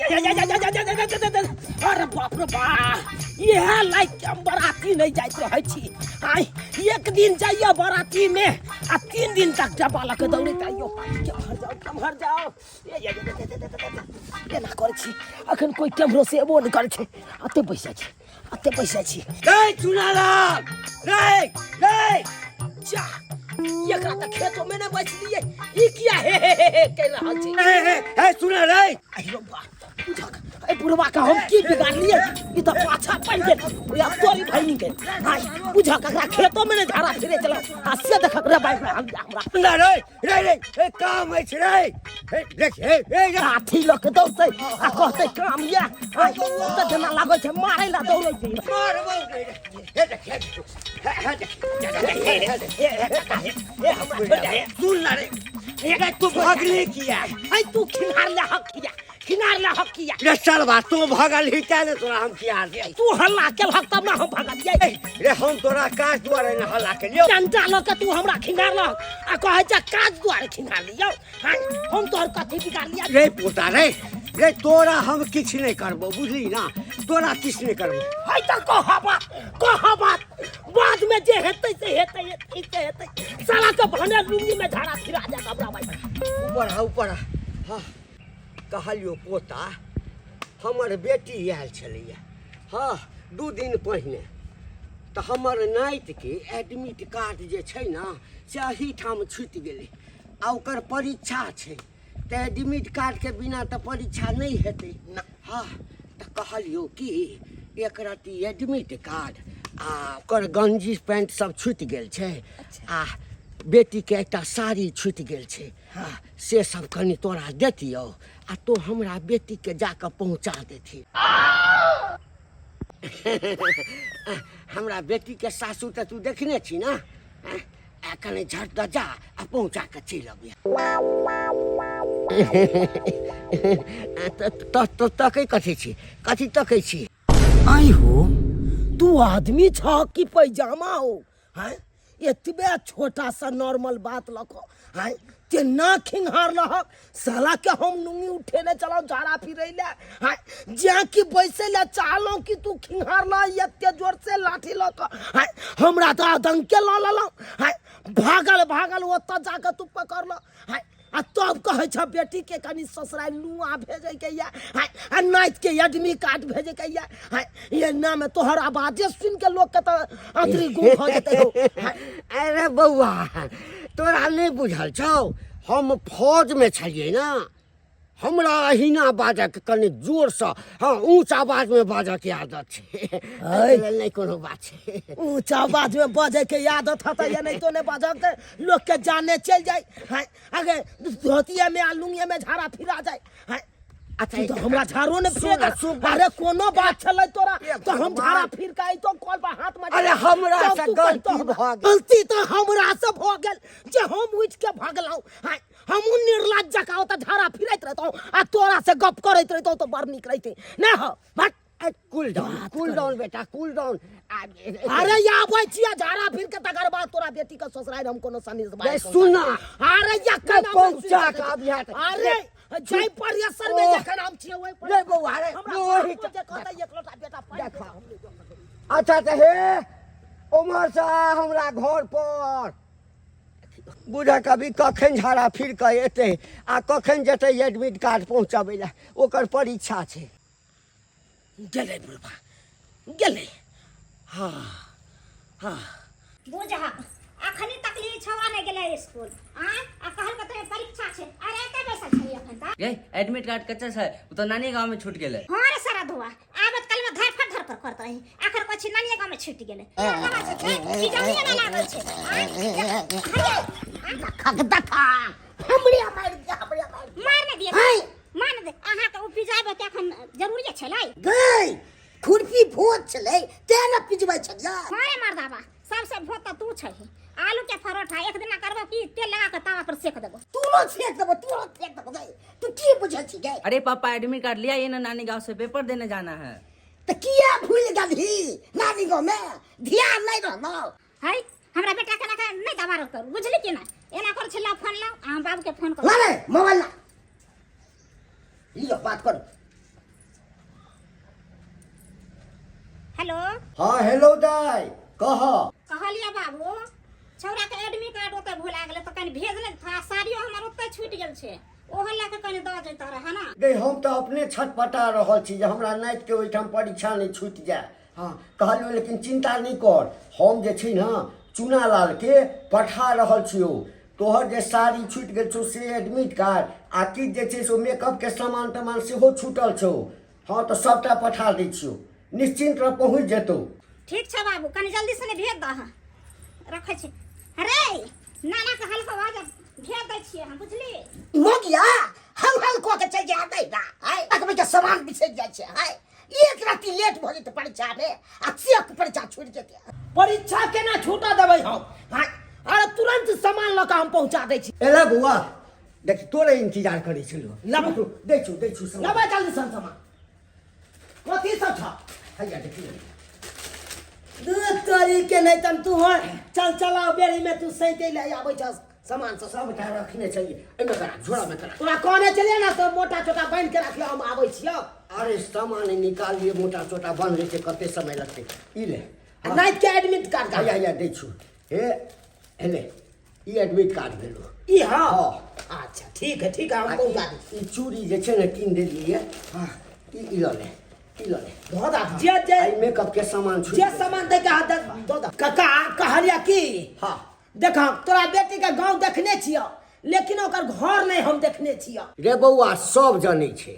अरे बाप रे बाप, इएह लाइक के हम बराती नहीं जाइत रहै छी। आइ एक दिन जाइए बराती में आ 3 दिन तक डब्बा लऽ के दौड़ैत आइयो, केम्हर जाओ केम्हर जाओ। एना करै छी, अखन कोइ केम्हरो से एबो नहि करै छै। अते बैसै छी, अते बैसै छी। रे चुनालाल, रे रे जा, एकरा तऽ खेतो में नहि बैसलियै, ई किया हे हे हे हे कहि रहल छै? हे हे हे सुना रे। आहिरो बा, बुझक एहि बुढ़वा के हम की बिगाड़लियै, ई तऽ पाछा पड़ि गेल। ओया तोरी भैनी के भाई, बुझक एकरा खेतो में नहि झाड़ा फिरे चलो आ से देखक रे बाइक में हम हमरा। सुना रे रे रे ए काम अछि रे, हे देख हे हे रे। लाठी लऽ के दौड़तै आ कहतै काम या, आइ तऽ जेना लागै छै मारै ला दौड़ै छै। मारबौ रे, हे देख हे हे हे देख हे हे हे हे हमरा छोड़ि दे। सुन ला रे, रे तू भगली किया? ऐ तू खिनार ले हक किया, खिनार ले हक किया? रे सरवा, तू भगल ही क्या ने तोरा हम किया दे? तू हल्ला केलहक तब ना हम भगलियै। रे हम तोरा काज दुआरे ने हल्ला केलियौ। डंटा लऽ के तू हमरा खिनार लहक आ कहै छै काज दुआरे खिनार लियौ। हाँ, हम तोहर कथी बिगाड़लियै? रे पोता रे, रे तोरा हम किछु नहि करबौ, बुझली ना, तोरा किछु नहि करबौ। है तऽ कह बात, कह बात, बाद में जे हेतै से हेतै, हेतै से हेतै। साला के भने लुंगी में झाड़ा फिरा जात हमरा भाई। ऊपर आ, ऊपर आ। हाँ कहलियौ पोता, हमर बेटी आयल छलैया हाँ 2 दिन पहिने, तऽ हमर नातिके एडमिट कार्ड जे छै ने से एहीठाम छुटि गेलै आ ओकर परीक्षा छै, तऽ एडमिट कार्डके बिना तऽ परीक्षा नहि हेतै ना। हाँ तऽ कहलियौ कि एक रत्ती एडमिट कार्ड आ ओकर गंजी पैंट सब छुटि गेल छै आ बेटीके एकटा साड़ी छुटि गेल छै, हाँ से सब कनि तोरा देतियौ आ तो हमरा बेटीके जाकऽ पहुँचा देती। हमरा बेटीके सासु तऽ तू देखने छी ना, आ कनि झट दऽ जा आ पहुँचा कऽ चलि अबिहे। तकै कथी छी, कथी तकै छी? आई हो, तू आदमी छह कि पैजामा हो? हैं, एतबे छोटा सा नॉर्मल बात लखो हैं केना खिंघार लहक? साला के हम नुंगी उठेने चलाऊ झाड़ा फिरे ले, हैं जा कि बैसे ले चाहलहुँ कि तू खिंघार ल एते जोर से लाठी ल के, हैं हमरा तऽ आदंके ल लेलहुँ, हैं भागल भागल ओतऽ जाके तू पकड़ल, हैं आ तब कहै छ बेटी के कनि ससुराल नुआ भेजै के या, हैं आ नाइत के एडमी कार्ड भेजै के या, हैं ये नाम में तोहर आवाजे सुन के लोग के तऽ अंतरी गुम भऽ जेतै हो, हैं। अरे बौआ तोरा नहि बुझल छौ, हम फौज में छलियै ना, हमरा अहिना बाजऽ के कनि जोरसँ, हाँ ऊँच आवाज में बाजऽ के आदत छै, एहि लेल नहि कोनो बात छै। ऊँच आवाज में बाजै के आदत हतै या नहीं तो नहीं बाजऽ के लोग के जाने चल जाए, हैं अगे धोतिया में आ लुंगिया में झाड़ा फिरा जाए, हैं। अच्छा, तू तो हमरा झाड़ो ने सुन, फिरे। सुन। अरे कोनो बात छलै तोरा ए तो हम भगवान। झाड़ा फिर के अइतो कल पर हाथ में। अरे हमरा तब से तू गलती कहितो भऽ गेल। गलती तो हमरा से भऽ गेल जे हम उठि के भगलहुँ, हैं हमहूँ निर्लज जकाँ ओतऽ झाड़ा फिरैत रहितहुँ आ तोरा से गप करैत रहितहुँ तऽ बड़ नीक रहितै। नहि हो भट। ए, कूल डाउन, कूल डाउन बेटा, कूल डाउन। अरे आबै छियै झाड़ा फिर के तकर बाद तोरा बेटी के ससुराल हम कोनो सनी से रे सुन ना। अरे या केना पहुंचा के अभी हाथ। अरे जय परिसर में ओह। जखन हम छियै ओहि पर रे बौआ रे, हमरा ओहि बाप जे कहतै एक लोटा बेटा पानि देखा। दे, हम नहि जाउ। अच्छा तऽ हे उम्हर से आ हमरा घर पर, बुझा कभी कखन झाड़ा फिर के एतै आ कखन जेतै एडमिट कार्ड पहुँचबै लए, ओकर परीक्षा छै। गेलै बुढ़बा गेलै। हाँ हाँ बुझह अखनी तक ई छौड़ा नहि गेलै स्कूल, आँय आ कहलकै तोरे परीक्षा छै, अरे एते बैसल छही अखन तक? गे एडमिट कार्ड कच्चा छै, उ तो नानी गांव में छूट गेलै। हाँ रे सारा धुआ, आबत कल में धर फर धर पर करत रही, अखन कहै छी नानिये गांव में छूट गेलै। दवा छै, छै, चिजौनिये नहि लागल छै, आँय? हरिये, आँय? देखक देखा हमरे मारि दे, हमरे मारि दे। मार नहि दिअ, हैं? मार नहि दे, अहाँके ओ पिजाबे के अखन जरूरी छलै। गै खुरपी भोज छलै तें ने पिजबै छलियै। हाँ रे मर्दाबा, सबसे भोज तऽ तू छही। आलू के परोठा एक दिना करबो कि तेल लगा के तावा पर सेक देबो। तुरंत फेंक देबो, तुरंत फेंक देबो गै, तू की बुझै छी गै? अरे पापा एडमिट कार्ड लिया ये ना, नानी गांव से पेपर देने जाना है। तऽ किया भूल गेलही? नानी गांव में ध्यान नहीं रहलो। है हमरा बेटा के ना नहीं दबारो करू, बुझली कि ना? एना कर छला फोन लाओ, हम बाबू के फोन करू। ला रे मोबाइल ला, लियो बात करू। हेलो। हाँ हेलो दाई, कह। कहलियै बाबू, छौड़ा के एडमिट कार्ड ओतऽ भुला गेलै तऽ कनि भेज ने था, साड़ियो हमर ओतऽ छूटि गेल छै, ओहो लऽ कऽ कनि दऽ जैतऽ रहए ने। गई, हम तऽ अपने छटपटा रहल छी जे हमरा नातिके ओहिठाम परीक्षा नहि छूटि जाय। हँ कहलियौ, लेकिन चिन्ता नहि कर, हम जे छै ने चूनालालके पठा रहल छियौ। तोहर जे साड़ी छूटि गेल छौ से एडमिट कार्ड आ किछु जे छै से मेकअपके सामान तामान सेहो छूटल छौ। हँ तऽ सभटा पठा दै छियौ, निश्चिन्त रह, पहुँच जेतौ। ठीक छै बाबू, कनि जल्दी से भेज दह, रखै छी। अरे नाना के हल्का आवाज भेज दै छियै हम, बुझली? मोगिया हल हल कऽ के चलि जाय दै ना, आय तकबै के सामान बिसरि जाइ छै। आय एक राति लेट भऽ जेतै परीक्षा में आ चेक परीक्षा छूटि जेतै। परीक्षा केना छूटऽ देबै हम? आय अरे तुरंत सामान लऽ कऽ हम पहुँचा दै छी। एला बौआ, देख तोरे इंतजार करै छलौ। लबो। दै छु, दै छु सामान। लबै जल्दी सन सामान। कथी सब छ? हैया देखियौ। दूध तोरी के नहीं तम तू हो, चल चलाओ बेरी में तू सैते ले आबै छ सामान सब। सबटा रखने छलियै एहिमे, करा झोरा में करा। तोरा कहने छलियै ने तो मोटा छोटा बान्हि के राखियो, हम आबै छियौ। अरे सामान निकालिए, मोटा चोटा बान्ह छै, कते समय लगतै? ई ले। आ नाइत के एडमिट कार्ड हैया हैया दै छु। हे हेले, ई एडमिट कार्ड भेलो। ई? हाँ। हाँ। अच्छा ठीक है, ठीक है, हम आ पहुंचा दी। ई चूड़ी जे छै ने कीन देलियै। हाँ ई ई लऽ ले, ई लऽ ले। धो दा जे जे आ ई मेकअप के सामान छूटि जे गेल। सामान दे के हाथ दो दा। काका कहलिया की? हाँ। देखा तोरा बेटी के गांव देखने छियो, लेकिन ओकर घर नहीं हम देखने छियो। रे बौआ, सब जनै छै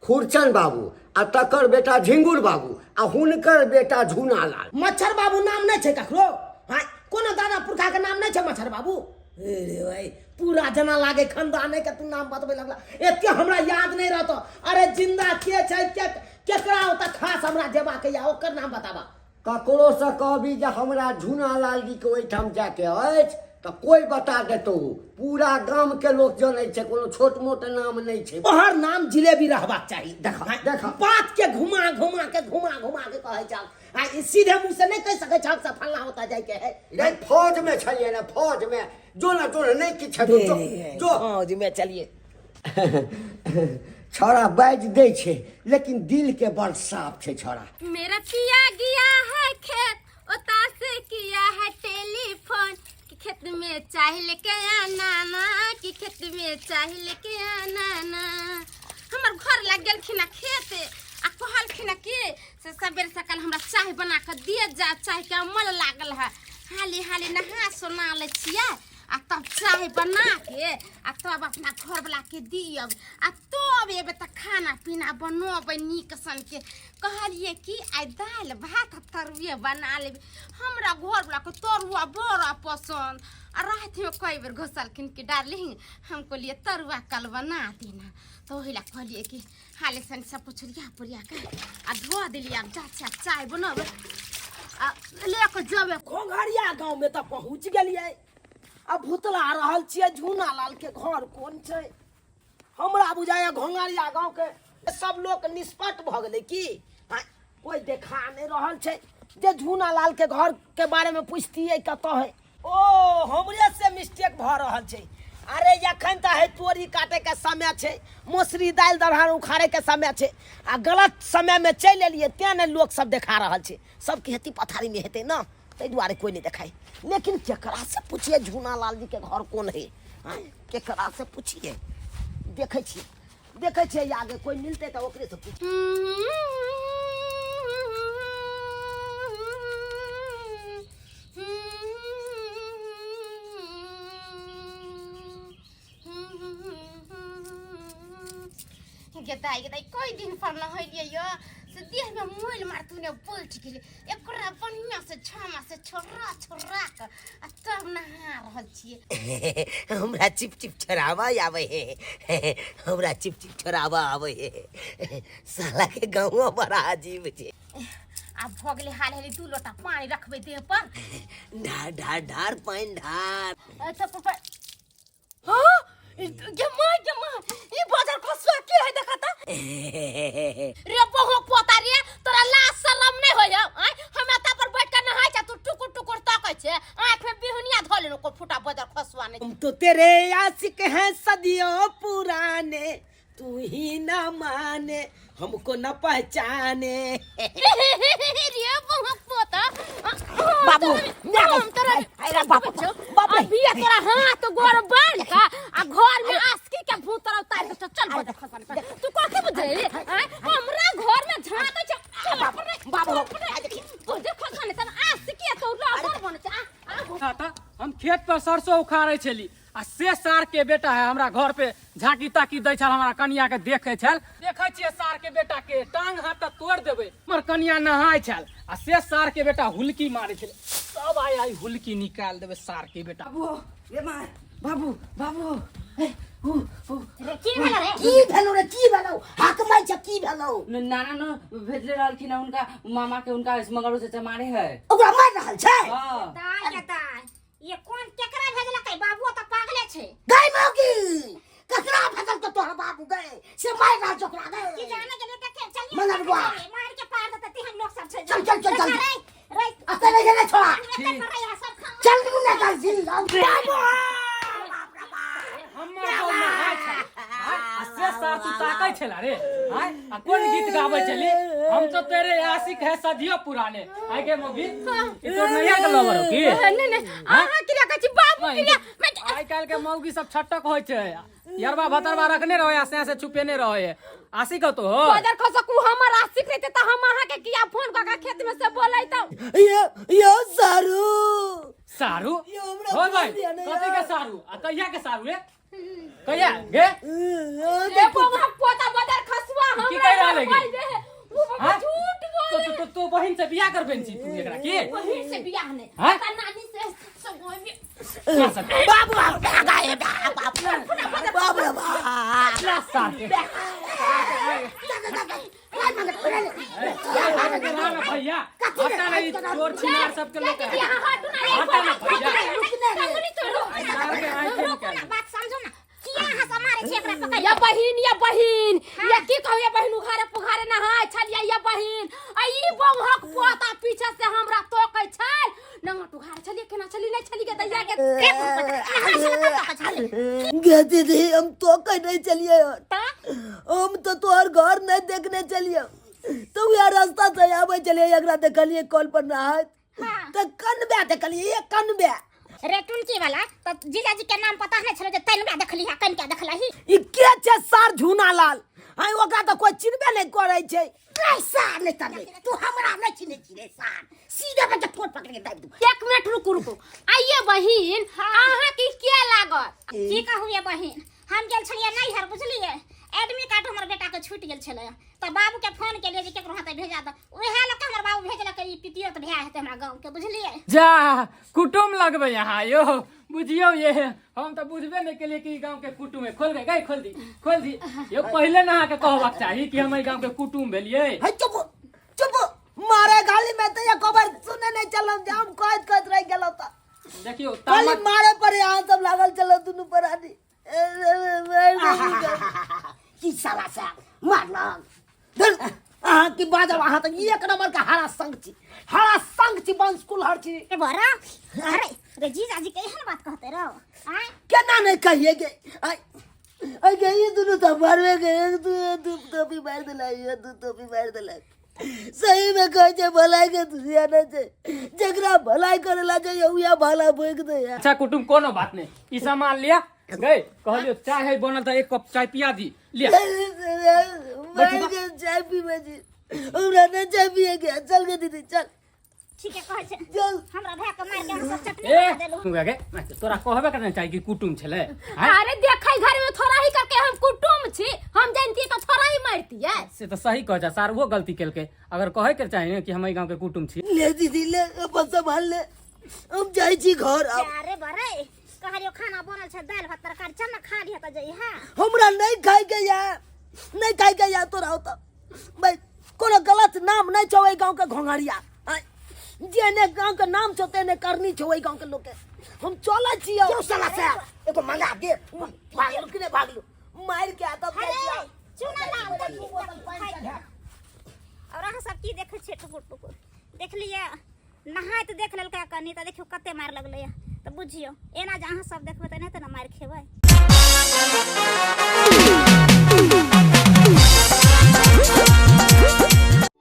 खुरचन बाबू आ तकर बेटा झिंगुर बाबू आ हुनकर बेटा झूनालाल। मच्छर बाबू नाम नहीं छै ककरो? हाँ, कोनो दादा पुरखा के नाम नहीं छै मच्छर बाबू? अरे भाई, पूरा जना लागे खानदाने के तू नाम बतबे लगला, एते हमरा याद नहीं रहतो। अरे जिंदा के छै, के केकरा ओतऽ खास हमरा जेबा के या ओकर नाम बताबा। ककरो से कहबी जे हमरा झूनालाल जी के ओहिठाम जाके अछि तऽ कोई बता देतौ। पूरा गाम के लोक जनै छै, कोनो छोट मोट नाम नहि छै। तोहर नाम जिलेबी रहबाक चाही। देखा, हाँ, देखा। बात के घुमा घुमा के घुमा घुमा के कहै छौ। आ ई सीधे मुंह से नहीं कह सकै छौ से फल्ला होता जाय के है। रे फौज में छलियै ने, फौज में जो ना जो ना नहीं किछु हेतौ, जो जो। फौज में चलिए। छौड़ा बाजि दै छै लेकिन दिल के बड़ साफ छै छौड़ा। मेरा पिया गया है खेत, ओता से किया है टेलीफोन कि खेत में चाय लेके आना ना, कि खेत में चाय लेके आना ना। हमर घर लग गेलखिन आ खेत आ कहलखिन कि से सबेर सकाल हमरा चाय बना के दिए जा, चाय के अमल लागल है। हाली हाली नहा सोना लै छियै आ तब चाय बना के आ तब अपना घरवला के दियब आ तब एबै तऽ खाना पीना बनबै नीक सनके। कहलियै कि आइ दालि भात आ तरुए बना लेबै। हमरा घरवला के तरुआ बड़ा पसंद आ रातिमे कई बेर घुसलखिन कि डार्लिंग हमको लिए तरुआ कल बना देना, तऽ ओहि लए कहलियै कि हाले सन सब कुछ ओरिया पोरिया के आ धो देलियै। आब जा छियै चाय बनबै आ ले के जेबै। घोघरिया गाँव में तऽ पहुँच गेलियै आ भुतला रहल छियै झूना लाल के घर कोन छै। हमरा बुझाइए घोंघरिया गाँव के सब लोक निष्पट भऽ गेलै की? आँय, कोइ देखा नहि रहल छै जे झूना लाल के घर के बारे में पुछतियै कतऽ है। ओ हमरे से मिस्टेक भऽ रहल छै। अरे एखन तऽ है तोरी काटे के समय छै, मसुरी दालि दरहन उखाड़े के समय छै आ गलत समय में चलि एलियै तें ने लोक सब देखा रहल छै। सबके खेती पथारी में हेतै ने, ताहि दुआरे कोइ नहि देखाइ। लेकिन केकरा से पुछिए झूना लाल जी के घर कोन है? आँय, केकरा से पुछिए? देखै छियै, देखै छियै आगे कोइ मिलतै तऽ ओकरे से पूछ। गेदाइ गेदाइ कई दिन पर नहेलियै यो से देह में मोल मारतू ने बैठ गेलै। एकरा बढ़िया से छामा से छोड़ा छोड़ा के आ तब नहा रहल छियै। हमरा चिप चिप छोड़ाबा आबै है, हमरा चिप चिप छोड़ाबा आबै है। साला के गाँव बड़ा अजीब छै। आब भऽ गेलै हाल हाली दू लोटा पानि रखबै देह पर। ढार ढार ढार पानि ढार। अच्छा पापा, हाँ गे माय गे माय, ई बाजार खसुआ के है? देखा त रे बहु पोता रे, तोरा लाज शरम नहीं होय? आय हम एता पर बैठ के नहाय छ, तू टुकुर टुकुर तकै छे, आंख में बिहुनिया धऽ लेनो को फुटा बाजार खसुआ नहीं। हम तो तेरे आशिक हैं सदियों पुराने, तू ही ना माने हमको न पहचाने। रे बहुत पोता। बाबू, हम तोरा अरे बाप बाप रे। अभी तोरा हाथ गोर बांध का आ घर में आस्की के भूत तोरा उतार के चल बजे खसन पर। तू कथी बुझे आय? हमरा घर में झांक छै। चल बाबू, बाबू, बजे खसन तन आस्की तो लवर बन छै। आ था हम खेत पर सरसों उखाड़े छली आ से सार के बेटा है हमरा घर पे झांकी ताकी दै छल, हमरा कनिया के देखे छल। देखै छियै सार के बेटा के टांग हाथ तऽ तोड़ देबै। हमर कनिया नहाय छल आ से सार के बेटा हुलकी मारे छलै। सब आइ आइ हुलकी निकाल देबै सार के बेटा। बाबू रे माय, बाबू बाबू, हे, हु, हु। रे की भेलो रे? की भेलो रे, की भेलो? हाक मारै छ, की भेलो? नाना न भेजले रहलखिन हन उनका मामा के, उनका मगरो से मारे है। ओकरा मारि रहल छै? हाँ। दाय के दाय, ये कोन केकरा भेजलकै? बाबू तऽ पागले छै। गै मौगी, ककरा भेजल तो तोहर बाबू गै से मारि रहल छै ओकरा गै? की जाने गेलै देखे, चलिए। मगर बुआ। मार के पार देते तेहन लोक सब छै। चल, चल, चल, चल। रे रे, अते नहीं गेलै छोड़ा। एते पर रही सब खा। चल मुन्ना, चल जी बाबू। हमर गाँव नहाय छल आ से सार तू ताकै छला रे आय, आ कोन गीत गाबै छली? हम तो तेरे आशिक है सदियों पुराने। आय गे मौगी, ई तोर नैया के लवर हो की? नहीं नहीं, अहाँ क्रिया कहै छी बाबू क्रिया। आइ काल्हि के मौगी सब छटक होइ छै, यरबा भतरबा रखने रहे आ से से छुपेने रहे। आशिक हो तो हो। बजर खसकू, हमर आशिक रहते त हम अहाँ के किया फोन क के खेत में से बोलैतौ? ये यो सारू। सारू? यो हमरा हो भाई, बोल दिया ना कथी के यार। सारू आ कहिया के सारू रे? कहिया गे? ए बौआ पोता बजर खसुआ की हमरा कहि रहल है गे? बोल दे। उ बाबा हाँ? झूठ तो बोले। तो तो, तो बहिन से बियाह करबेन छी तू एकरा की? बहिन से बियाह नहीं। हाँ? त नानी से संगोई में। ना सर। बाबू बाबू बाबू बाबू रे बाप। ना सार के। ना भैया, हटा ना ई चोर छिनार सबके लोग। यहाँ हटू ना रे। हटा ना भैया। संगोरी तोड़ो। सार के आँखि रुकू निकाल। ना, बात समझो ना, किया अहाँ सब मारे छी एकरा पकड़? या बहिन, या बहिन, या की कहू या बहिन, उघारे पुघारे नहाय छल या बहिन, आ ई बौहक पोता पीछे से हमरा तोकै छल। नंगट उघारे छलियै, केना छली नहि छली गे दैया के। रे पोता, नहाय छलै तब तोकै छलै। गे दीदी, हम तो कहीं नहीं चलिए। तऽ हम तो तोहर घर नहीं देखने चलिए, तो वह रास्ता से आवे चलिए, एकरा देखलिए कल पर नहात। हाँ। तो कनबे देखलिए, ये कनबे। रे टुनकी वाला, तऽ जीजाजी के नाम पता नहि छलै जे तैनबा देखली हा कन के देखलही। ई के छै सार झूना लाल? आइ ओकरा तऽ कोई चिन्हबे नहीं करै छै। रे सार नहीं तने, तू हमरा नहीं चिन्है छी रे सार, सीधे बच्चा ठोर पकड़ के दाबि दू। एक मिनट रुकू रुकू, आइए बहिन, अहाँ के के लागत? की कहू ये बहिन, हम गेल छलियै नैहर बुझलियै, एडमिट कार्ड हमर बेटा के छूटि गेल छलै, तऽ बाबू के फोन केलियै जे केकरो हाथे भेजा दऽ, उएह लऽ के हमर बाबू भेजलकै। ई पितियत भए हेतै हमरा गाँव के बुझलियै। जा कुटुम लगबै यहाँ यो बुझियौ, ये हम तऽ बुझबे नहि केलियै कि ई गाँव के कुटुम है। खोल गए गए, खोल दी खोल दी। यो पहिले ने अहाँके कहबाक चाही कि हम एहि गाँव के कुटुम भेलियै। है चुप चुप, मारे गाली में तो ये खबर सुने नहीं चलम जे हम कहत कहत रह गेलौ त। देखियौ खाली तामक मारे पर यहाँ सब लागल चलो दुनू प्राणी। की साला से मारलक धुर, अहाँ की बाजब? अहाँ तऽ एक नंबर के हरा संग छी, हरा संग छी, वंश कुलहर छी। रे बड़ा, अरे रे जीजाजी के एहन बात कहते रहो आँय? केना नहीं कहिए गे? आइ आइ गे, ई दुनू तऽ मारबे गे। एक दू दू टोपी मारि देलक, ये दू टोपी मारि देलक। सही में कहै छै भलाई के दुनिया नहि छै, जकरा भलाई करे ला छै उएह भला भोगि दैया। अच्छा कुटुम, कोनो बात नहीं, ई सामान लिया गई। कहलियो चाय है बनल तऽ एक कप चाय पिया दी, लिया। मारि के चाय पीबै छी? हमरा नहि चाय पिए के। चल गे दीदी, चल। ठीके कहै छै। चल। हमरा भाय के मारि के अहाँ सब चटनी ए बना देलहुँ। गे तोरा कहबे करना चाही कि कुटुम छलै आँय? अरे देखै घर में थोड़ा ही करके हम कुटुम छी, हम जानती तो थोड़ा ही मारती है। से तऽ सही कह जा सार, उहो गलती केलकै, अगर कहै के चाही ने कि हम एहि गाँव के कुटुम छी। ले दीदी ले, अपन संभाल ले, हम जाइ छी घर आब। अरे बड़े, कहलियो खाना बनल छै दालि भात तरकारी, चल ना खा लिह तऽ जइहा। हमरा नहीं खाय के या, नहीं खाय के या तोरा होता भाई। कोनो गलत नाम नहीं छौ एहि गाँव के घोंघरिया। आँय, जेने गाँव के नाम छौ तेने करनी छौ एहि गाँव के लोग के। हम चलै छियौ। क्यों साला से एगो मंगा दे, भागलू कि नहीं भागलू? मारि के आ तब जाइ अरे छियौ। चूना लाल देखी खाइ। और अहाँ सब की देखै छियै टुकुर टुकुर? देखलियै नहाइत देख लेलकै कनी तऽ देखियौ कते मारि लगलैया। तऽ बुझियौ एना जे अहाँ सब देखबै तऽ एनाहिते ने मारि खेबै।